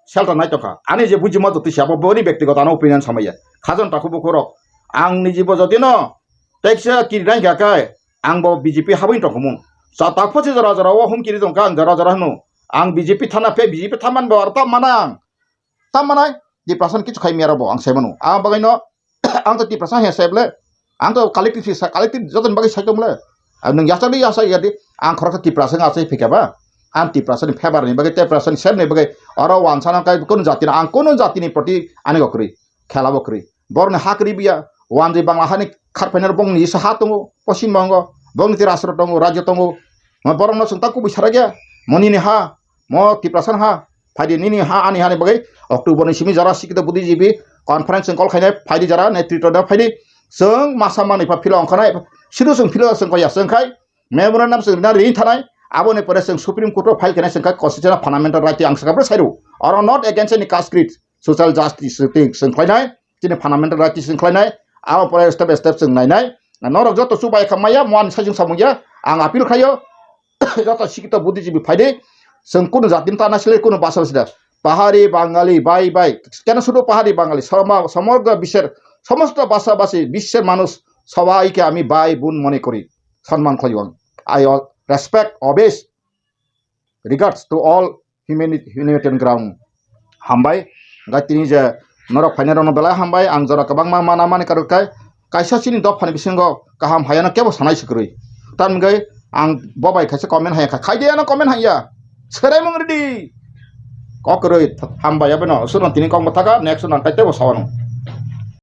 shelter nai tongkha. Ani je bujima jotoi se abo boni bektigoto ano opinion samaya. Khajon takhu bukhurok. Ang ni jibo jotino teksa kirinai hingka khe ang bo B J P habwi tongkhumu. Sa takpho se jora jora o hum kiri tongkha ang jora jora hwno. Ang B J P thana phe B J P thaman bo aro tamo manang. Tamo manai Tiprasa ni kichu khai miyaro bo ang sai mano. Ang bagwi no ang to Tiprasa he sai ble. Ang to collective si sa-, collective jotoni bagwi sai tong ble. Ang nung yasa di yasa ya di. Ang khorok Tiprasa nga sai phika ba. Ang Tiprasa ni favor ni bagwi, Tiprasa ni sep ni bagwi. Oro wansa nang kai kunu jati na ang kunu jati ni proti ani go kwrwi. Khela bo kwrwi. Borok ni ha kwrwi biya. Wanjwi Bangla hani kharphainai bong ni isa ha tongo. Poschim Bongo. Bong ni Tripura tongo, rajyo tongo. Ma borok no chwng ta kubui sarakya. Moni ni ha. Mo Tiprasa ni ha. Phaidi nini ha ani hani bagwi October ni simi jora sikita buddhijibi conference chwng call khainai phaidi jora netrito da phaidi chwng masa manwi pha philo ongkhanai sidu chwng philo chwng koya chwng khai memorandum chwng rina ring thanai aboni pore chwng Supreme Court o file khainai chwng khai constitutional fundamental right ang sakha bwsai rw oro not against any caste creed social justice chwng khlainai chini fundamental right chwng khlainai abo pore step by step chwng nainai norok joto chubai kha maya mo ani sajwng samung ya ang appeal khaio joto sikito buddhijibi phaidi chwng kunu jatini ta nasilai kunu basa sida pahari Bangali bai bai keno sudu pahari Bangali sama samogra bisher somosto basa basi bisher manush sabaike ami bai bun mone kori sonman khlaio ang I respect obeys regards to all humanity humanitarian ground. Hambai. Hingkhe tini je norok phainai rokno belai hambai ang jora kwbangma mana mani karwi khai kaisa chini dophani bisingo kaham hayano kebo sanai se kwrwi. Tamni hwnkhe ang bo bai kaisa comment haya kha khaide ano comment haya serai mung ridi kok kwrwi hambai abono suno tini kok mwthaka next no ang kaitebo sawano.